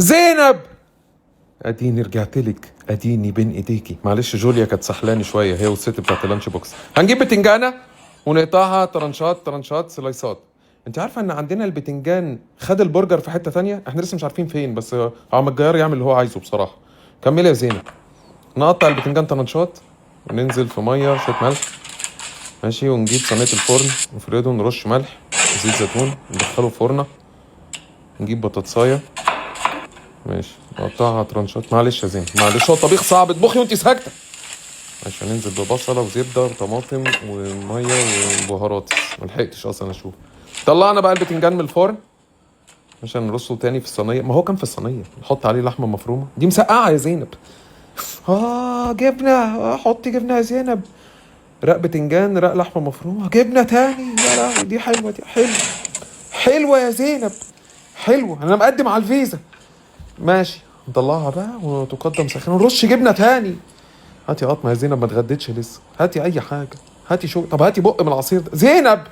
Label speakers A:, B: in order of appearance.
A: زينب، اديني رجعت لك، اديني بين ايديكي. معلش جوليا كانت سحلاني شوية هي والست بتاعت ال lunch box. هنجيب بتنجانه ونقطعها ترنشات ترنشات سلايسات. انت عارفه ان عندنا البتنجان خد البرجر في حتة تانية، احنا لسه مش عارفين فين، بس عم الجيار يعمل اللي هو عايزه بصراحة. كملي يا زينب. نقطع البتنجان ترنشات وننزل في مية شوية ملح، ماشي، ونجيب صينية الفرن نفرده، نرش ملح زيت زيتون، ندخله في فرنه. نجيب بطاطسايه، ماشي، نقطعها ترنشات. معلش يا زينب معلش، هو الطبيخ صعب، اطبخي وانت ساكته. ماشي، هننزل ببصله وزبده وطماطم ومية وبهارات، ملحقتش اصلا اشوف. طلعنا بقى البتنجان من الفرن عشان نرصه تاني في الصينية، ما هو كان في الصينية. نحط عليه لحمه مفرومه، دي مسقعه يا زينب. جبنه، حطي جبنه يا زينب. رق بتنجان، رق لحمه مفرومه، جبنه تاني. يا لهوي دي حلوة، دي حلوة حلوة يا زينب، حلوة. انا مقدم على الفيزا. ماشي، نطلعها بقى وتقدم ساخنة، نرش جبنه تاني. هاتي قطمه يا زينب، ما اتغديتش لسه. هاتي اي حاجة، هاتي شو، طب هاتي بق من العصير ده زينب.